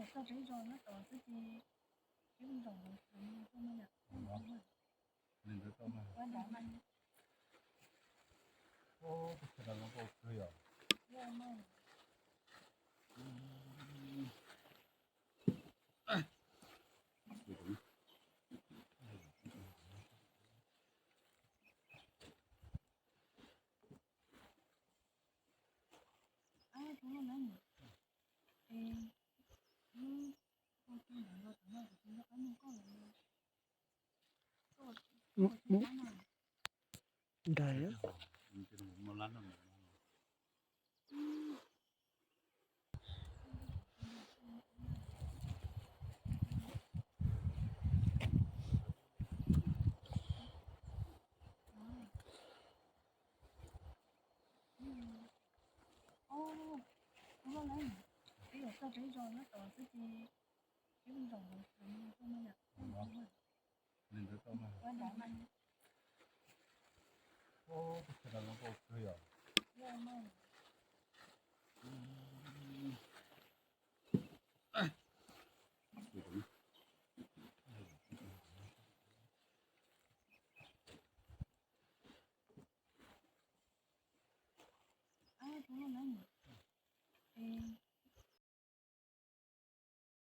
Txog peb zos nyob tod xwb ces peb mus zaum lawv sawv no tuaj no yom. Li ntawd tau mas. Kawg yom. Nraim. Peb yuav txog peb zos nyob tod xwb ces peb mus zaum lawv sawv no tuaj no yom. Li ntawd tau mas. Ub, tus sawv daws los tau kawg yom.